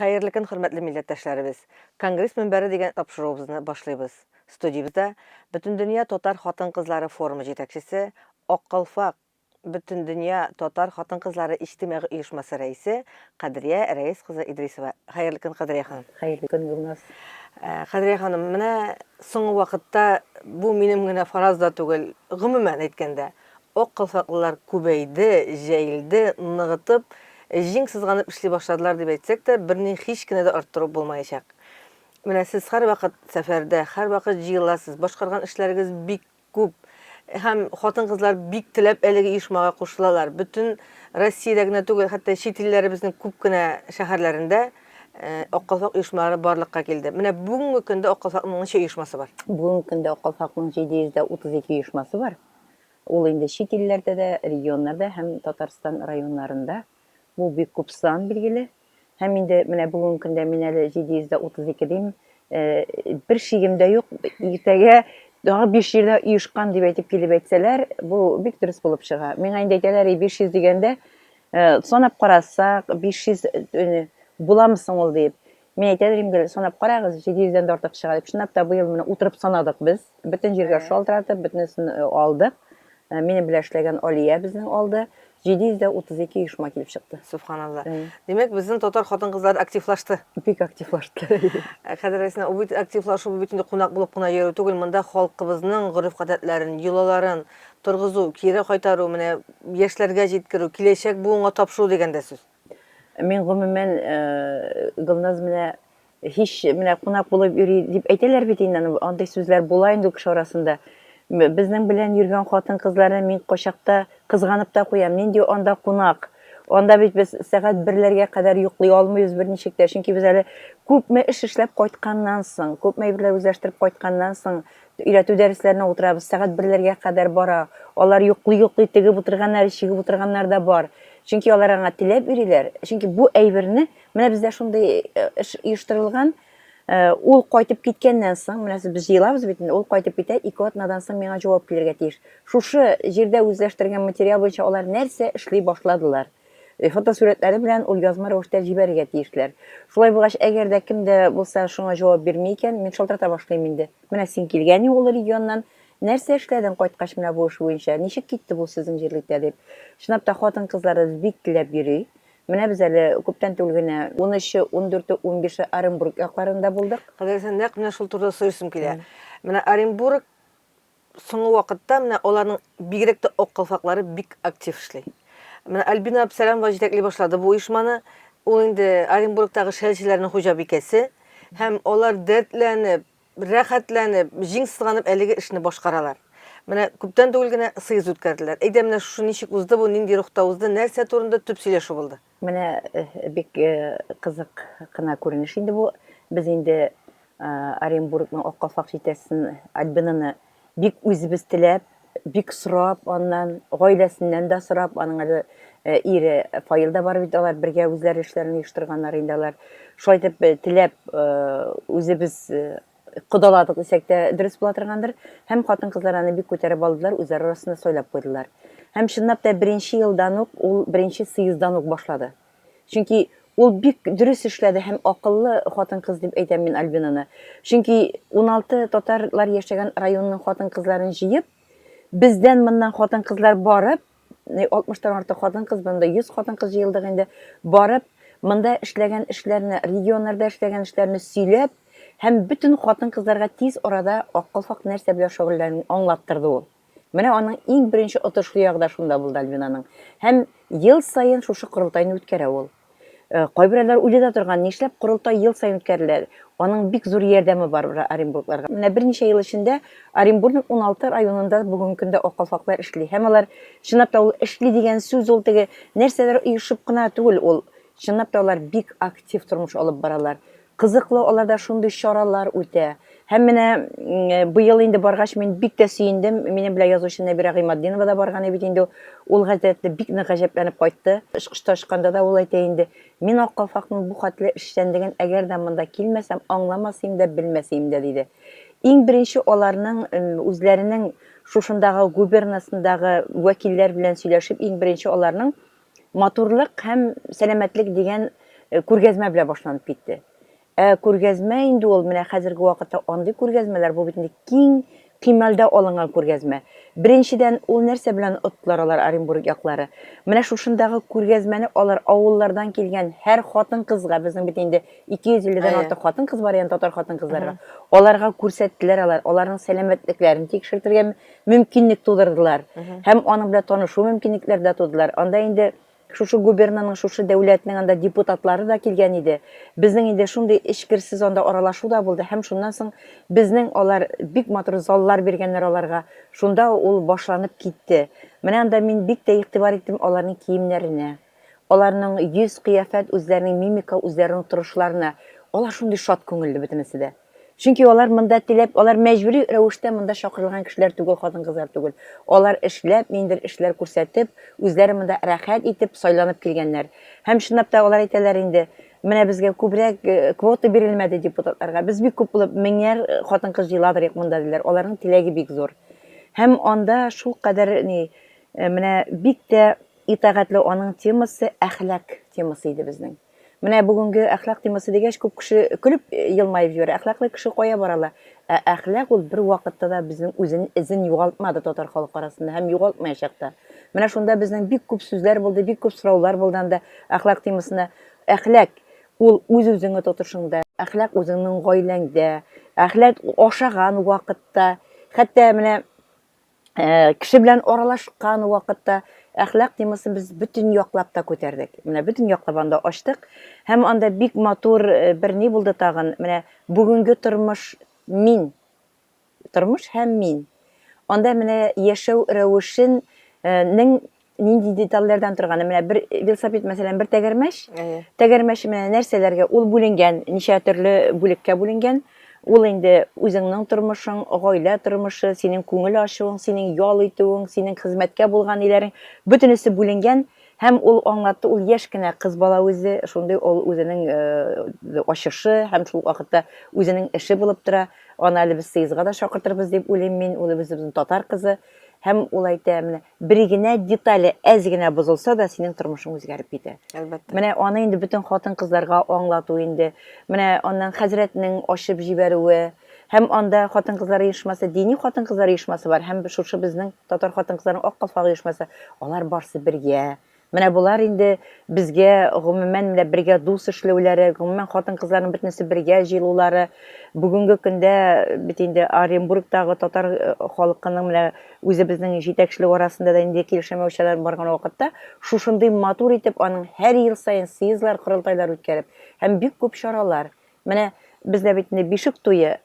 Хәерле көн, хөрмәтле милләттәшләребез! Конгресс мөнбәре дигән тапшыруыбызны башлыйбыз. Студиябездә Бөтендөнья татар хатын-кызлары форумы җитәкчесе, Ак калфак Бөтендөнья татар хатын-кызлары иҗтимагый оешмасы рәисе Кадрия Рәис кызы Идрисова. Хәерле көн, Кадрия ханым. Хәерле көн, Гөлназ. Э, Кадрия ханым, менә соңгы вакытта бу минем генә фараз да түгел, гомумән әйткәндә, ак калфаклылар күбәйде, җәелде, ныгытып, җиң сызганып эшли башладылар дип әйтсәк тә, берни һич кенә дә арттыру булмаячак. Менә сез һәрвакыт сәфәрдә, һәрвакыт җыеласыз, башкарган эшләрегез бик Күп һәм хатын-кызлар бик теләп әлеге оешмага кушылалар. Бөтен Россиядә генә түгел, хәтта чит илләребезнең күп кенә шәһәрләрендә Ак калфак оешмалары барлыкка килде. Менә бүгенге көндә Ак калфакның ничә оешмасы бар? Бүгенге көндә Ак калфакның 732 оешмасы бар. Ул инде чит илләрдә дә, регионнарда һәм Татарстан районнарында. Бу бик күп сан, билгеле. Һәм инде менә бүгенге көндә мин әле 732 дим. Бер шигем дә юк. Иртәгә тагы 5 җирдә оешкан дип әйтеп килеп әйтсәләр, бу бик дөрес булып чыга. Миңа инде әйтәләр, 500 дигәндә, санап карасак, 500 буламы соң ул дип. Мин әйтә идем гел, санап карагыз, 700 дән дә артык чыга дип. Чынлап та быел менә утырып санадык без. Бөтен җиргә шалтыратып, бөтенесен алдык. Минем белән эшләгән Алия безнең алды. 732 оешма килеп чыкты. Субханалла. Димәк, безнең татар хатын-кызлары активлашты. Бик активлашты. Хәзер Рәйсә, ул бит активлашу бу бит инде кунак булып кына йөрү түгел, монда халкыбызның гореф-гадәтләрен, йолаларын торгызу, кире кайтару, менә яшьләргә җиткерү, киләчәк буынга тапшыру дигән дә сүз. Мин гомумән, Гөлназ, менә һич менә кунак булып йөри дип әйтәләр бит инде, андый сүзләр була инде кеше арасында. Безнең белән йөргән хатын-кызларны мин кайчакта кызганып та куям. Нинди анда кунак? Анда бит без сәгать берләргә кадәр йоклый алмыйбыз берничек тә, чөнки без әле күпме эш эшләп кайтканнан соң, күпме әйберләр үзләштереп кайтканнан соң, өйрәтү дәресләренә утырабыз, сәгать берләргә кадәр бара. Алар йоклый-йоклый тегеп утырганнар, чигеп утырганнар да бар. Чөнки алар аңа теләп йөриләр. Чөнки бу әйберне, менә бездә шундый э, эш оештырылган, э, ул кайтып киткәннән соң, менә без җыелабыз бит инде, ул кайтып китә, ике атнадан соң миңа җавап килергә тиеш. Шушы җирдә үзләштергән материал буенча алар нәрсә эшли башладылар? Э, фотосурәтләре белән ул язма рәвештә җибәрергә тиешләр. Шулай булгач, әгәр дә кем дә булса шуңа җавап бирми икән, мин шалтырата башлыйм инде. Менә син килгән ул регионнан, нәрсә эшләдең кайткач менә бу эш буенча, ничек китте бу сезнең җирлектә дип. Чынлап та хатын-кызларыбыз бик теләп йөри. Менә без әле күптән түгел генә унөче, ундүрте, унбише Оренбург якларында булдык. Кадерле, нәкъ менә шул турыда сорыйсым килә. Менә Оренбург Соңгы вакытта менә аларның бигрәк тә ак калфаклары бик актив эшли. Менә Альбина Абсалямова җитәкли башлады бу оешманы. Ул инде Оренбургтагы шәлчеләрнең хуҗабикәсе. Һәм алар дәртләнеп, рәхәтләнеп, җиң сызганып әлеге эшне башкаралар. Менә күптән түгел генә съезд үткәрделәр. Әйдә, менә шушы ничек узды бу, нинди рухта узды, нәрсә турында төп сөйләшү булды? Менә бик кызык кына күренеш инде бу. Без инде Оренбургның Ак калфак җитәкчесен Альбинаны бик үзебез теләп, бик сорап аннан, гаиләсеннән дә сорап, аның әле ире Фаил дә бар бит, алар бергә үзләре эшләрен оештырганнар инде алар. Шулай итеп теләп үзебез кодаладык дисәк тә дөрес була торгандыр. Һәм хатын-кызлар аны бик күтәреп алдылар, үзләре арасында сайлап куйдылар. Һәм чынлап та беренче елдан ук ул беренче съезддан ук башлады. Чөнки ул бик дөрес эшләде һәм акыллы хатын-кыз дип әйтәм мин Альбинаны. Чөнки 16 татарлар яшәгән районның хатын-кызларын җыеп, бездән моннан хатын-кызлар барып, 60-тан артык хатын-кыз, монда 100 хатын-кыз җыелдык инде, барып, монда эшләгән эшләрне, регионнарда эшләгән эшләрне сөйләп, һәм бөтен хатын-кызларга тиз арада Ак калфак нәрсә белән шөгыльләнүен аңлаттырды ул. Менә аның иң беренче отышлы ягы да шунда булды Альбинаның. Һәм ел саен шушы корылтайны үткәрә ул. Э, кайберәүләр уйлый да торган, нишләп корылтай ел саен үткәрелә? Аның бик зур ярдәме бар Оренбургларга. Менә берничә ел эчендә Оренбургның 16 районында бүгенге көндә ак калфаклар эшли. Һәм алар чынлап та ул эшли дигән сүз ул теге нәрсәләр оешып кына түгел ул. Чынлап та алар бик актив тормыш алып баралар. Кызыклы, аларда шундый чаралар үтә. Һәм менә быел инде баргач мин бик тә сөендем. Минем белән язучы Нәбирә Гыйматдинова да барган бит инде. Ул хәзрәтле бик нык гаҗәпләнеп кайтты. Очкычта очканда да ул әйтә инде, мин Ак калфакның бу хәтле эшчәнлеген әгәр дә монда килмәсәм, аңламас идем дә, белмәс идем дә, диде. Иң беренче аларның үзләренең шушындагы губернасындагы вәкилләр белән сөйләшеп, иң беренче аларның Матурлык һәм сәламәтлек дигән күргәзмә белән башланып китте. Ә күргәзмә инде ул менә хәзерге вакытта андый күргәзмәләр бу бит инде киң кимәлдә алынган күргәзмә. Беренчедән, ул нәрсә белән оттылар алар Оренбург яклары? Менә шушындагы күргәзмәне алар авыллардан килгән һәр хатын-кызга, безнең бит инде 250 дән артык хатын-кыз бар икән татар хатын-кызларга, аларга күрсәттеләр алар, аларның сәламәтлекләрен тикшертергә мөмкинлек тудырдылар. Һәм аның белән танышу мөмкинлекләре дә тудылар. Анда инде Шушы губернаның, шушы дәүләтнең анда депутатлары да килгән иде. Безнең инде шундый эчкерсез анда аралашу да булды һәм шуннан соң безнең алар бик матур заллар биргәннәр аларга. Шунда ул башланып китте. Менә анда мин бик тә игътибар иттем аларның киемнәренә. Аларның йөз-кыяфәт, үзләренең мимика, үзләренең торышларына. Алар шундый шат күңелле бөтенесе дә. Чөнки алар монда теләп, алар мәҗбүри рәвештә монда чакырылган кешеләр түгел, хатын-кызлар түгел. Алар эшләп, ниндидер эшләр күрсәтеп, үзләре монда рәхәт итеп сайланып килгәннәр. Һәм чынлап та алар әйтәләр инде, менә безгә күбрәк э, квота бирелмәде депутатларга. Без бик күп булып меңәр э, хатын-кыз җыйладырыйк монда диләр. Аларның теләге бик зур. Һәм анда шул кадәр ни, э, менә бик тә итагатьле аның темасы әхлак темасы иде безнең. Менә бүгенге әхлак темасы дигәч, күп кеше көлеп елмаеп җибәрә. Әхлаклы кеше кая бара ала? Ә әхлак ул бер вакытта да безнең үзен эзен югалтмады татар халкы арасында һәм югалтмаячак та. Менә шунда безнең бик күп сүзләр булды, бик күп сораулар булды анда әхлак темасына. Әхлак ул үз-үзеңне тотышыңда, әхлак үзеңнең гаиләңдә, әхлак ашаган вакытта, хәтта менә кеше белән аралашкан вакытта әхлак темасын без бөтен яклап та күтәрдек. Менә бөтен яклап анда ачтык. Һәм анда бик матур бер ни булды тагын. Менә бүгенге тормыш мин. Тормыш һәм мин. Анда менә яшәү рәвешен нең нинди детальләрдән торганы. Менә бер велосипед, мәсәлән, бер тәгәрмәч. Тәгәрмәч менә нәрсәләргә ул бүленгән, ничә төрле бүлеккә бүленгән. Ул инде үзеңнең тормышың, гаилә тормышы, синең күңел ачуың, синең ял итүең, синең хезмәткә булган ниләрең, бөтенесе бүленгән. Һәм ул аңлатты, ул яшь кенә кыз бала үзе, шундый ул үзенең ачышы һәм шул вакытта үзенең эше булып тора. Аны әле без съездга да чакыртырбыз дип уйлыйм мин, ул үзебезнең татар кызы. Һәм ул әйтә, менә бер генә детале әз генә бозылса да, синең тормышың үзгәреп китә. Әлбәттә. Менә аны инде бөтен хатын-кызларга аңлату инде. Менә аннан хәзрәтнең ачып җибәрүе һәм анда хатын-кызлар оешмасы, дини хатын-кызлар оешмасы бар һәм шушы безнең татар хатын-кызларының Ак калфак оешмасы. Алар барсы бергә. Менә болар инде безгә гомумән менә бергә дус эшләүләре, гомумән хатын-кызларның бөтенесе бергә җыелулары, бүгенге көндә бит инде Оренбургтагы татар э, халкының менә үзебезнең җитәкчелек арасында да инде килешәмәүчеләр барган вакытта шушындый матур итеп аның һәр ел саен съездлар, корылтайлар үткәреп һәм бик күп чаралар. Менә бездә бит инде бишек туе,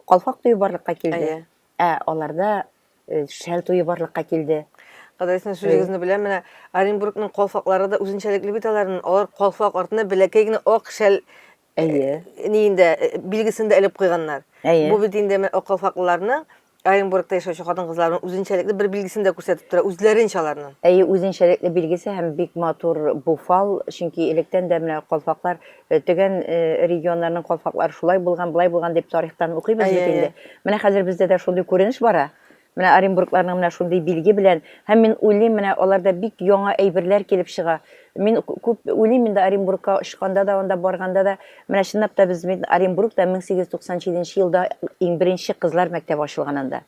калфак туе барлыкка килде. Әйе. Ә аларда шәл туе барлыкка килде. Кадәресен сүзегезне беләм, менә Оренбургның калфаклары да үзенчәлекле бит аларның. Алар калфак артына бәләкәй генә ак шәл Әйе. Ниендә билгесен дә элеп куйганнар. Әйе. Бу бит инде менә ак калфаклыларның Оренбургта яшәүче хатын-кызларның үзенчәлекле бер билгесен дә күрсәтеп тора, үзләренчә аларның. Әйе, үзенчәлекле билгесе һәм бик матур бу фал, чөнки электән дә менә калфаклар төгән регионнарның калфаклары шулай булган, болай булган дип тарихтан укыйбыз бит инде. Менә хәзер бездә дә шундый күренеш бара. Менә Оренбургларның менә шундый билге белән. Һәм мин уйлыйм, менә аларда бик яңа әйберләр килеп чыга. Мин күп уйлыйм инде Оренбургка очканда да, анда барганда да. Менә чынлап та без бит Оренбургта 1897 елда иң беренче кызлар мәктәбе ачылган анда.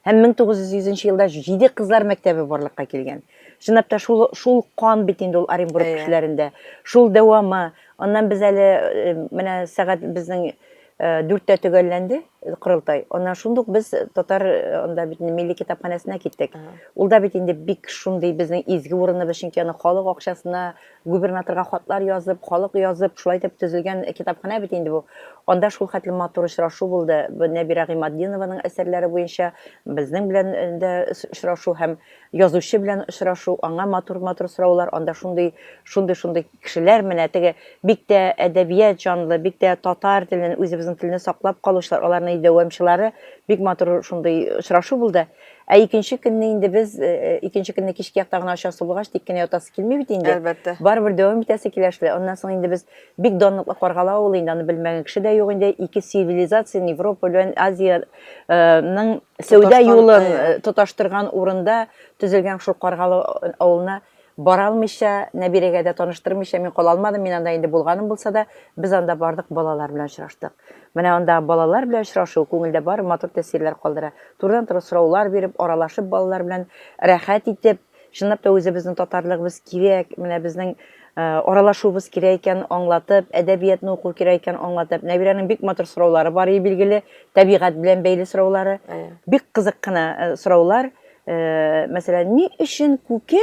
Һәм 1900 елда 7 кызлар мәктәбе барлыкка килгән. Чынлап та шул шул кан бит инде ул Оренбург кешеләрендә. Шул дәвамы. Аннан без әле э, менә сәгать безнең э, дүрттә төгәлләнде корылтай. Аннан шундук без татар э, анда бит инде милли китапханәсенә киттек. Ул да бит инде бик шундый безнең изге урыныбыз, чөнки аны халык акчасына губернаторга хатлар язып, халык язып, шулай итеп төзелгән китапханә бит инде бу. Анда шул хәтле матур очрашу булды. Бу Нәбирә Гыйматдинованың әсәрләре буенча безнең белән э, дә очрашу һәм язучы белән очрашу, аңа матур-матур сораулар, анда шундый, шундый-шундый кешеләр менә теге бик тә әдәбият җанлы, бик тә татар телен, үзебезнең телне саклап калучылар, аларның дәвамчылары, бик матур шундый очрашу булды. Ә икенче көнне инде без, э, э, икенче көнне кичке якта гына очасы булгач, тик кенә ятасы килми бит инде. Әлбәттә. Барыбер дәвам итәсе килә шул. Аннан соң инде без бик данлыклы Каргалы авылы инде, аны белмәгән кеше дә юк инде. Ике цивилизацияне, Европа белән Азиянең сәүдә юлын э, тоташтырган урында төзелгән шул Каргалы авылына. Бара алмыйча, Нәбирәгә дә таныштырмыйча мин кала алмадым, мин анда инде булганым булса да, без анда бардык, балалар белән очраштык. Менә анда балалар белән очрашу күңелдә бары матур тәэсирләр калдыра. Турыдан-туры сораулар биреп, аралашып балалар белән, рәхәт итеп, чынлап та үзебезнең татарлыгыбыз кирәк, менә безнең аралашуыбыз кирәк икән аңлатып, әдәбиятны уку кирәк икән аңлатып. Нәбирәнең бик матур сораулары бар иде, билгеле, табигать белән бәйле сораулары. Бик кызык кына сораулар. Мәсәлән, ни өчен күке,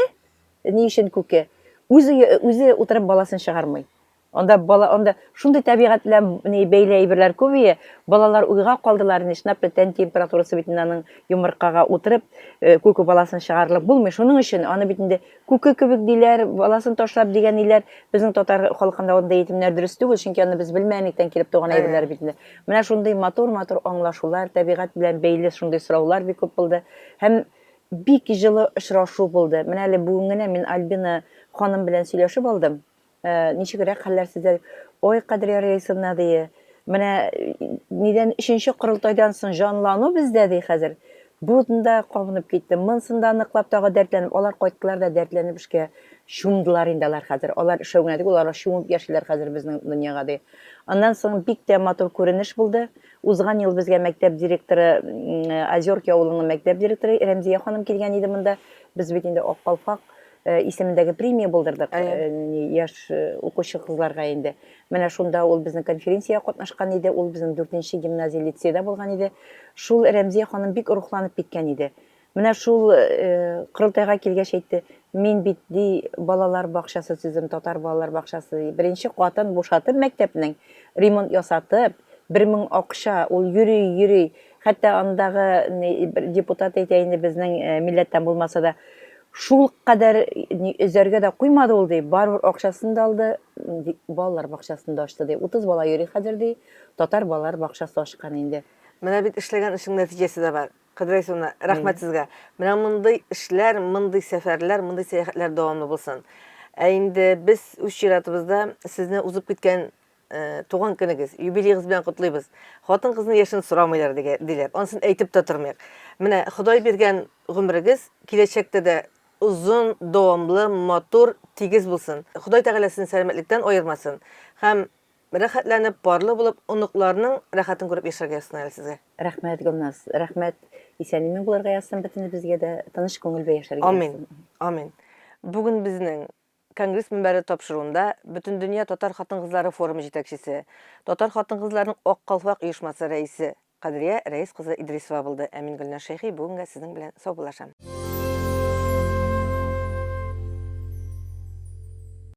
ни өчен күке үзе үзе утырып баласын чыгармый? Анда бала, анда шундый табигать белән ни бәйле әйберләр күп ие. Балалар уйга калдылар, ни чынлап та тән температурасы бит инде аның йомыркага утырып, күке баласын чыгарылып булмый. Шуның өчен аны бит инде күке кебек диләр, баласын ташлап дигән ниләр. Безнең татар халкында андый әйтемнәр дөрес түгел, чөнки аны без белмәгәнлектән килеп туган әйберләр бит инде. Менә шундый матур-матур аңлашулар, табигать белән бәйле шундый сораулар бик күп булды. Һәм бик җылы очрашу булды. Менә әле бүген генә мин Альбина ханым белән сөйләшеп алдым. Э, ничегрәк хәлләр сездә? Ой, Кадрия Раисовна, ди. Менә нидән өченче корылтайдан соң җанлану бездә, ди хәзер. Бунда кабынып китте, монсында ныклап тагы дәртләнеп, алар кайттылар да дәртләнеп эшкә чумдылар инде алар хәзер. Алар эшләү генә түгел, алар чумып яшиләр хәзер безнең дөньяга, ди. Аннан соң бик тә матур күренеш булды. Узган ел безгә мәктәп директоры, Озерки авылының мәктәп директоры Рәмзия ханым килгән иде монда. Без бит инде Ак калфак исемендәге премия булдырдык яшь укучы кызларга инде. Менә шунда ул безнең конференциягә катнашкан иде, ул безнең дүртенче гимназия лицейда булган иде. Шул Рәмзия ханым бик рухланып киткән иде. Менә шул корылтайга килгәч әйтте, мин бит, ди, балалар бакчасы төзедем, татар балалар бакчасы, ди. Беренче катын бушатып мәктәпнең, ремонт ясатып, 1000 акча, ул йөри, йөри. Хәтта андагы бер депутат әйтә инде безнең милләттән булмаса да, шул кадәр өзәргә дә куймады ул, ди, барыбер акчасын да алды, балалар бакчасын да ачты, ди. 30 бала йөри хәзер, ди, татар балалар бакчасы ачкан инде. Менә бит эшләгән эшнең нәтиҗәсе дә бар. Кадрия Исламовна, рәхмәт сезгә. Менә мондый эшләр, мондый сәфәрләр, мондый сәяхәтләр дәвамлы булсын. Ә инде без үз чиратыбызда сезне узып киткән э, туган көнегез, юбилеегыз белән котлыйбыз. Хатын-кызның яшен сорамыйлар диләр. Анысын әйтеп тә тормыйк. Менә Ходай биргән гомерегез киләчәктә дә озын, дәвамлы, матур, тигез булсын. Ходай Тәгалә сезне сәламәтлектән аермасын. Һәм Рәхәтләнеп, парлы булып, оныкларның рәхәтен күреп яшәргә язсын әле сезгә. Рәхмәт, Гөлназ, рәхмәт. Исән-имин булырга язсын бөтенебезгә дә, тыныч күңел белән яшәргә язсын. Амин. Амин. Бүген безнең Конгресс мөнбәре тапшыруында Бөтендөнья татар хатын-кызлары форумы җитәкчесе, татар хатын-кызларының Ак калфак оешмасы рәисе Кадрия Рәис кызы Идрисова булды. Ә мин Гөлназ Шәйхи бүгенгә сезнең белән саубуллашам.